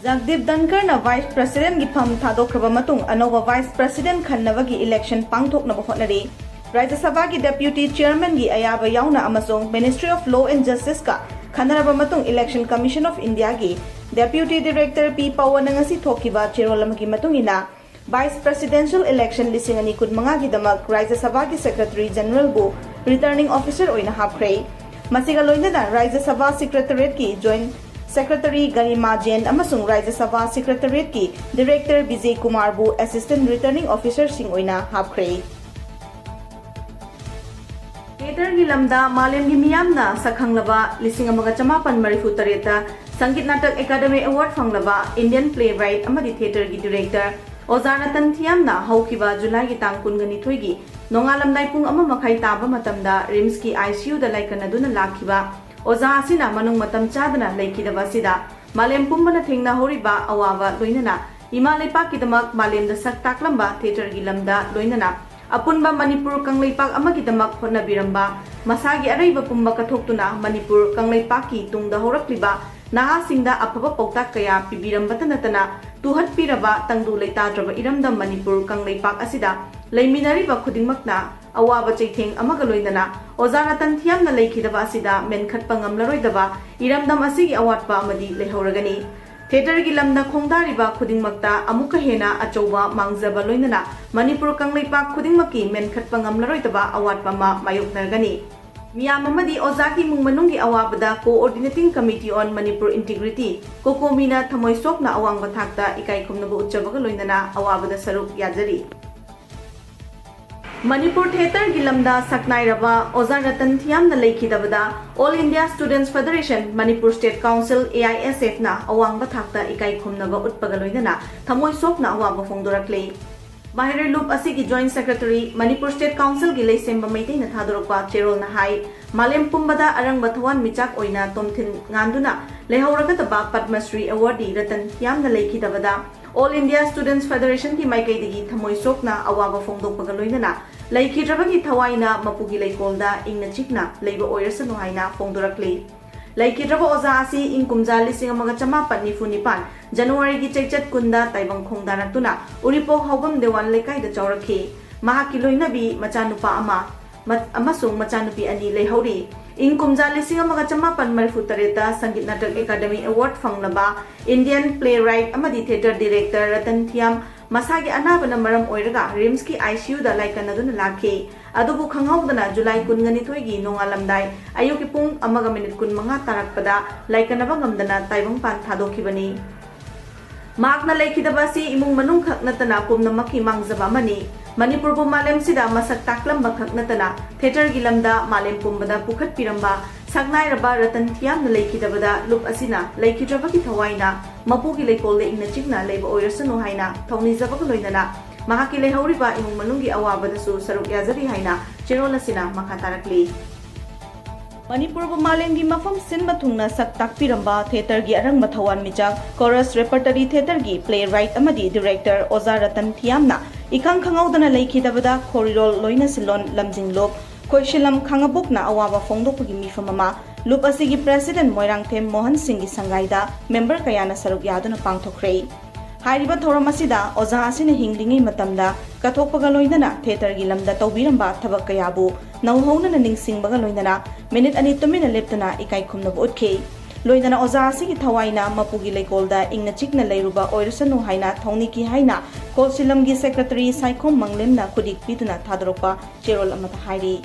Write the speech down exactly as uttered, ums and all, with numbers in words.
ꯅꯒꯗꯤꯞ ꯙꯟꯀꯔꯅ Vice Presidentꯒꯤ ꯐꯝ ꯊꯥꯗꯣꯛꯈ꯭ꯔꯕ ꯃꯇꯨꯡ ꯑꯅꯧꯕ Vice President ꯈꯟꯅꯕꯒꯤ election ꯄꯥꯡꯊꯣꯛꯅꯕ ꯍꯣꯠꯅꯔꯤ꯫ ꯔꯥꯖ꯭ꯌ ꯁꯚꯥꯒꯤ Deputy Chairmanꯒꯤ ꯑꯌꯥꯕ ꯌꯥꯎꯅ ꯑꯃꯁꯨꯡ Ministry of Law and Justiceꯀ ꯈꯟꯅꯔꯕ ꯃꯇꯨꯡ Election Commission of Indiaꯒꯤ Deputy Director ꯄꯤ ꯄꯋꯟꯅ ꯉꯁꯤ ꯊꯣꯛꯈꯤꯕ ꯆꯦꯔꯣꯜ ꯑꯃꯒꯤ ꯃꯇꯨꯡ ꯏꯟꯅ Vice Presidential Election ꯂꯤꯁꯤꯡ ꯑꯅꯤ ꯀꯨꯟꯃꯉꯥꯒꯤꯗꯃꯛ ꯔꯥꯖ꯭ꯌ ꯁꯚꯥꯒꯤ Secretary Generalꯕꯨ Returning Officer ꯑꯣꯏꯅ ꯍꯥꯞꯈ꯭ꯔꯦ꯫ ꯃꯁꯤꯒ ꯂꯣꯏꯅꯅ ꯔꯥꯖ꯭ꯌ ꯁꯚꯥ Secretariatꯀꯤ Joint Secretary ꯒꯔꯤꯃꯥ ꯖꯦꯟ ꯑꯃꯁꯨꯡ ꯔꯥꯖ꯭ꯌ ꯁꯚꯥ Secretariatꯀꯤ Director ꯕꯤꯖꯦ ꯀꯨꯃꯥꯔꯕꯨ Assistant Returning Officerꯁꯤꯡ ꯑꯣꯏꯅ ꯍꯥꯞꯈ꯭ꯔꯦ꯫ Theatreꯒꯤ ꯂꯝꯗ ꯃꯥꯂꯦꯝꯒꯤ ꯃꯤꯌꯥꯝꯅ ꯁꯛꯈꯪꯂꯕ ꯂꯤꯁꯤꯡ ꯑꯃꯒ ꯆꯃꯥꯄꯟ ꯃꯔꯤꯐꯨ ꯇꯔꯦꯠꯇ ꯁꯪꯒꯤꯠ ꯅꯥꯇꯛ ꯑꯦꯀꯥꯗꯃꯤ award ꯐꯪꯂꯕ Indian playwright ꯑꯃꯗꯤ theatreꯒꯤ director ꯑꯣꯖꯥ ꯔꯇꯟ ꯊꯤꯌꯥꯝꯅ ꯍꯧꯈꯤꯕ ꯖꯨꯂꯥꯏꯒꯤ ꯇꯥꯡ ꯀꯨꯟꯒ ꯅꯤꯊꯣꯏꯒꯤ ꯅꯣꯡꯉꯥꯜꯂꯝꯗꯥꯏ ꯄꯨꯡ ꯑꯃ ꯃꯈꯥꯏ ꯇꯥꯕ ꯃꯇꯝꯗ RIMSꯀꯤ ICUꯗ ꯂꯥꯏꯀꯠꯅꯗꯨꯅ ꯂꯥꯛꯈꯤꯕ ꯑꯣꯖꯥ ꯑꯁꯤꯅ ꯃꯅꯨꯡ ꯃꯇꯝ ꯆꯥꯗꯅ ꯂꯩꯈꯤꯗꯕ ꯑꯁꯤꯗ ꯃꯥꯂꯦꯝ ꯄꯨꯝꯕꯅ ꯊꯦꯡꯅꯍꯧꯔꯤꯕ ꯑꯋꯥꯕ ꯂꯣꯏꯅꯅ ꯏꯃꯥ ꯂꯩꯄꯥꯛꯀꯤꯗꯃꯛ ꯃꯥꯂꯦꯝꯗ ꯁꯛ ꯇꯥꯛꯂꯝꯕ theatreꯒꯤ ꯂꯝꯗ ꯂꯣꯏꯅꯅ ꯑꯄꯨꯟꯕ ꯃꯅꯤꯄꯨꯔ ꯀꯪꯂꯩꯄꯥꯛ ꯑꯃꯒꯤꯗꯃꯛ ꯍꯣꯠꯅꯕꯤꯔꯝꯕ, ꯃꯁꯥꯒꯤ ꯑꯔꯩꯕ ꯄꯨꯝꯕ ꯀꯠꯊꯣꯛꯇꯨꯅ ꯃꯅꯤꯄꯨꯔ ꯀꯪꯂꯩꯄꯥꯛꯀꯤ ꯇꯨꯡꯗ ꯍꯧꯔꯛꯂꯤꯕ ꯅꯍꯥꯁꯤꯡꯗ ꯑꯐꯕ ꯄꯥꯎꯇꯥꯛ ꯀꯌꯥ ꯄꯤꯕꯤꯔꯝꯕꯇ ꯅꯠꯇꯅ ꯇꯨꯍꯠꯄꯤꯔꯕ ꯇꯪꯗꯨ ꯂꯩꯇꯥꯗ꯭ꯔꯕ ꯏꯔꯝꯗꯝ ꯃꯅꯤꯄꯨꯔ ꯀꯪꯂꯩꯄꯥꯛ ꯑꯁꯤꯗ ꯂꯩꯃꯤꯟꯅꯔꯤꯕ ꯈꯨꯗꯤꯡꯃꯛꯅ ꯑꯋꯥꯕ ꯆꯩꯊꯦꯡ ꯑꯃꯒ ꯂꯣꯏꯅꯅ ꯑꯣꯖꯥ ꯔꯇꯟ ꯊꯤꯌꯥꯝꯅ ꯂꯩꯈꯤꯗꯕ ꯑꯁꯤꯗ ꯃꯦꯟꯈꯠꯄ ꯉꯝꯂꯔꯣꯏꯗꯕ ꯏꯔꯝꯗꯝ ꯑꯁꯤꯒꯤ ꯑꯋꯥꯠꯄ ꯑꯃꯗꯤ ꯂꯩꯍꯧꯔꯒꯅꯤ꯫ Theatreꯒꯤ ꯂꯝꯗ ꯈꯣꯡꯗꯥꯔꯤꯕ ꯈꯨꯗꯤꯡꯃꯛꯇ ꯑꯃꯨꯛꯀ ꯍꯦꯟꯅ ꯑꯆꯧꯕ ꯃꯥꯡꯖꯕ ꯂꯣꯏꯅꯅ ꯃꯅꯤꯄꯨꯔ ꯀꯪꯂꯩꯄꯥꯛ ꯈꯨꯗꯤꯡꯃꯛꯀꯤ ꯃꯦꯟꯈꯠꯄ ꯉꯝꯂꯔꯣꯏꯗꯕ ꯑꯋꯥꯠꯄ ꯑꯃ ꯃꯥꯌꯣꯛꯅꯔꯒꯅꯤ꯫ ꯃꯤꯌꯥꯝ ꯑꯃꯗꯤ ꯑꯣꯖꯥꯒꯤ ꯏꯃꯨꯡ ꯃꯅꯨꯡꯒꯤ ꯑꯋꯥꯕꯗ Coordinating Committee on Manipur Integrity, COCOMIꯅ ꯊꯃꯣꯏ ꯁꯣꯛꯅ ꯑꯋꯥꯡꯕ ꯊꯥꯛꯇ ꯏꯀꯥꯏ ꯈꯨꯝꯅꯕ ꯎꯠꯆꯕꯒ ꯂꯣꯏꯅꯅ ꯑꯋꯥꯕꯗ ꯁꯔꯨꯛ ꯌꯥꯖꯔꯤ꯫ ꯃꯅꯤꯄꯨꯔ theatreꯒꯤ ꯂꯝꯗ ꯁꯛꯅꯥꯏꯔꯕ ꯑꯣꯖꯥ Ratan ꯊꯤꯌꯥꯝꯅ ꯂꯩꯈꯤꯗꯕꯗ All India Students Federation, Manipur State Council, AISFꯅ ꯑꯋꯥꯡꯕ ꯊꯥꯛꯇ ꯏꯀꯥꯏ ꯈꯨꯝꯅꯕ ꯎꯠꯄꯒ ꯂꯣꯏꯅꯅ ꯊꯃꯣꯏ ꯁꯣꯛꯅ ꯑꯋꯥꯕ ꯐꯣꯡꯗꯣꯔꯛꯂꯤ꯫ ꯃꯍꯩꯔꯣꯏ ꯂꯨꯞ ꯑꯁꯤꯒꯤ Joint Secretary, ꯃꯅꯤꯄꯨꯔ State Councilꯒꯤ ꯂꯩꯁꯦꯝꯕ ꯃꯩꯇꯩꯅ ꯊꯥꯗꯣꯔꯛꯄ ꯆꯦꯔꯣꯜꯅ ꯍꯥꯏ, ꯃꯥꯂꯦꯝ ꯄꯨꯝꯕꯗ ꯑꯔꯪꯕ ꯊꯋꯥꯟꯃꯤꯆꯥꯛ ꯑꯣꯏꯅ ꯇꯣꯝꯊꯤꯟ ꯉꯥꯟꯗꯨꯅ ꯂꯩꯍꯧꯔꯒꯗꯕ Padma Shri awardee Ratan ꯊꯤꯌꯥꯝꯅ ꯂꯩꯈꯤꯗꯕꯗ All India Students Federationꯒꯤ ꯃꯥꯏꯀꯩꯗꯒꯤ ꯊꯃꯣꯏ ꯁꯣꯛꯅ ꯑꯋꯥꯕ ꯐꯣꯡꯗꯣꯛꯄꯒ ꯂꯣꯏꯅꯅ ꯂꯩꯈꯤꯗ꯭ꯔꯕꯒꯤ ꯊꯋꯥꯏꯅ ꯃꯄꯨꯒꯤ ꯂꯩꯀꯣꯜꯗ ꯏꯪꯅ ꯆꯤꯛꯅ ꯂꯩꯕ ꯑꯣꯏꯔꯁꯅꯨ ꯍꯥꯏꯅ ꯐꯣꯡꯗꯣꯔꯛꯂꯤ꯫ ꯂꯩꯈꯤꯗ꯭ꯔꯕ ꯑꯣꯖꯥ ꯑꯁꯤ ꯏꯪ ꯀꯨꯝꯖꯥ ꯂꯤꯁꯤꯡ ꯑꯃꯒ ꯆꯃꯥꯄꯟ ꯅꯤꯐꯨ ꯅꯤꯄꯥꯟ ꯖꯅꯋꯥꯔꯤꯒꯤ ꯆꯩꯆꯠ ꯀꯨꯟꯗ ꯇꯥꯏꯕꯪ ꯈꯣꯡꯗꯥꯔꯛꯇꯨꯅ ꯎꯔꯤꯄꯣꯛ ꯍꯥꯎꯕꯝ ꯗꯦꯋꯥꯟ ꯂꯩꯀꯥꯏꯗ ꯆꯥꯎꯔꯛꯈꯤ꯫ ꯃꯍꯥꯛꯀꯤ ꯂꯣꯏꯅꯕꯤ ꯃꯆꯥꯅꯨꯄꯥ ꯑꯃ ꯃ-, ꯑꯃꯁꯨꯡ ꯃꯆꯥꯅꯨꯄꯤ ꯑꯅꯤ ꯂꯩꯍꯧꯔꯤ꯫ ꯏꯪ ꯀꯨꯝꯖꯥ ꯂꯤꯁꯤꯡ ꯑꯃꯒ ꯆꯃꯥꯄꯟ ꯃꯔꯤꯐꯨ ꯇꯔꯦꯠꯇ ꯁꯪꯒꯤꯠ ꯅꯥꯇꯛ ꯑꯦꯀꯥꯗꯃꯤ ꯑꯦꯋꯥꯔꯗ ꯐꯪꯂꯕ Indian playwright ꯑꯃꯗꯤ theatre director ꯔꯇꯟ ꯊꯤꯌꯥꯝ ꯃꯁꯥꯒꯤ ꯑꯅꯥꯕꯅ ꯃꯔꯝ ꯑꯣꯏꯔꯒ ꯔꯤꯝꯁꯀꯤ ICUꯗ ꯂꯥꯏꯀꯠꯅꯗꯨꯅ ꯂꯥꯛꯈꯤ꯫ ꯑꯗꯨꯕꯨ ꯈꯪꯍꯧꯗꯅ ꯖꯨꯂꯥꯏ ꯀꯨꯟꯒ ꯅꯤꯊꯣꯏꯒꯤ ꯅꯣꯡꯉꯥꯜꯂꯝꯗꯥꯏ ꯑꯌꯨꯛꯀꯤ ꯄꯨꯡ ꯑꯃꯒ ꯃꯤꯅꯤꯠ ꯀꯨꯟꯃꯉꯥ ꯇꯥꯔꯛꯄꯗ ꯂꯥꯏꯀꯠꯅꯕ ꯉꯝꯗꯅ ꯇꯥꯏꯕꯪꯄꯥꯟ ꯊꯥꯗꯣꯛꯈꯤꯕꯅꯤ꯫ ꯃꯍꯥꯛꯅ ꯂꯩꯈꯤꯗꯕ ꯑꯁꯤ ꯏꯃꯨꯡ ꯃꯅꯨꯡ ꯈꯛ ꯅꯠꯇꯅ ꯄꯨꯝꯅꯃꯛꯀꯤ ꯃꯥꯡꯖꯕ ꯑꯃꯅꯤ꯫ ꯃꯅꯤꯄꯨꯔꯕꯨ ꯃꯥꯂꯦꯝꯁꯤꯗ ꯃꯁꯛ ꯇꯥꯛꯂꯝꯕ ꯈꯛ ꯅꯠꯇꯅ theatreꯒꯤ ꯂꯝꯗ ꯃꯥꯂꯦꯝ ꯄꯨꯝꯕꯗ ꯄꯨꯈꯠꯄꯤꯔꯝꯕ ꯁꯛꯅꯥꯏꯔꯕ ꯔꯇꯟ ꯊꯤꯌꯥꯝꯅ ꯂꯩꯈꯤꯗꯕꯗ ꯂꯨꯞ ꯑꯁꯤꯅ ꯂꯩꯈꯤꯗ꯭ꯔꯕꯒꯤ ꯊꯋꯥꯏꯅ ꯃꯄꯨꯒꯤ ꯂꯩꯀꯣꯜꯗ ꯏꯪꯅ ꯆꯤꯛꯅ ꯂꯩꯕ ꯑꯣꯏꯔꯁꯅꯨ ꯍꯥꯏꯅ ꯊꯧꯅꯤꯖꯕꯒ ꯂꯣꯏꯅꯅ ꯃꯍꯥꯛꯀꯤ ꯂꯩꯍꯧꯔꯤꯕ ꯏꯃꯨꯡ ꯃꯅꯨꯡꯒꯤ ꯑꯋꯥꯕꯗꯁꯨ ꯁꯔꯨꯛ ꯌꯥꯖꯔꯤ ꯍꯥꯏꯅ ꯆꯦꯔꯣꯜ ꯑꯁꯤꯅ ꯃꯈꯥ ꯇꯥꯔꯛꯂꯤ꯫ ꯃꯅꯤꯄꯨꯔꯕꯨ ꯃꯥꯂꯦꯝꯒꯤ ꯃꯐꯝ ꯁꯤꯟꯕ ꯊꯨꯡꯅ ꯁꯛ ꯇꯥꯛꯄꯤꯔꯝꯕ theatreꯒꯤ ꯑꯔꯪꯕ ꯊꯋꯥꯟꯃꯤꯆꯥꯛ, Chorus Repertory Theatreꯒꯤ playwright ꯑꯃꯗꯤ director ꯑꯣꯖꯥ ꯔꯇꯟ ꯊꯤꯌꯥꯝꯅ ꯏꯈꯪ ꯈꯪꯍꯧꯗꯅ ꯂꯩꯈꯤꯗꯕꯗ ꯈꯣꯔꯤꯔꯣꯜ ꯂꯣꯏꯅ ꯁꯤꯜꯂꯣꯟ ꯂꯝꯖꯤꯡꯂꯨꯞ ꯈꯣꯏꯁꯤꯂꯝ ꯈꯥꯉꯕꯣꯛꯅ ꯑꯋꯥꯕ ꯐꯣꯡꯗꯣꯛꯄꯒꯤ ꯃꯤꯐꯝ ꯑꯃ ꯂꯨꯞ ꯑꯁꯤꯒꯤ president ꯃꯣꯏꯔꯥꯡꯊꯦꯝ ꯃꯣꯍꯟ ꯁꯤꯡꯒꯤ ꯁꯪꯒꯥꯏꯗ member ꯀꯌꯥꯅ ꯁꯔꯨꯛ ꯌꯥꯗꯨꯅ ꯄꯥꯡꯊꯣꯛꯈ꯭ꯔꯦ꯫ ꯍꯥꯏꯔꯤꯕ ꯊꯧꯔꯝ ꯑꯁꯤꯗ ꯑꯣꯖꯥ ꯑꯁꯤꯅ ꯍꯤꯡꯂꯤꯉꯩ ꯃꯇꯝꯗ ꯀꯠꯊꯣꯛꯄꯒ ꯂꯣꯏꯅꯅ theatreꯒꯤ ꯂꯝꯗ ꯇꯧꯕꯤꯔꯝꯕ ꯊꯕꯛ ꯀꯌꯥꯕꯨ ꯅꯧꯍꯧꯅꯅ ꯅꯤꯡꯁꯤꯡꯕꯒ ꯂꯣꯏꯅꯅ ꯃꯤꯅꯤꯠ ꯑꯅꯤ ꯇꯨꯃꯤꯟꯅ ꯂꯦꯞꯇꯅ ꯏꯀꯥꯏ ꯈꯨꯝꯅꯕ ꯎꯠꯈꯤ꯫ ꯂꯣꯏꯅꯅ ꯑꯣꯖꯥ ꯑꯁꯤꯒꯤ ꯊꯋꯥꯏꯅ ꯃꯄꯨꯒꯤ ꯂꯩꯀꯣꯜꯗ ꯏꯪꯅ ꯆꯤꯛꯅ ꯂꯩꯔꯨꯕ ꯑꯣꯏꯔꯁꯅꯨ ꯍꯥꯏꯅ ꯊꯧꯅꯤꯈꯤ ꯍꯥꯏꯅ ꯈꯣꯜꯁꯤꯂꯝꯒꯤ secretary ꯁꯥꯏꯈꯣꯝ ꯃꯪꯂꯦꯝꯅ ꯈꯨꯗꯤꯛ ꯄꯤꯗꯨꯅ ꯊꯥꯗꯣꯔꯛꯄ ꯆꯦꯔꯣꯜ ꯑꯃꯗ ꯍꯥꯏꯔꯤ꯫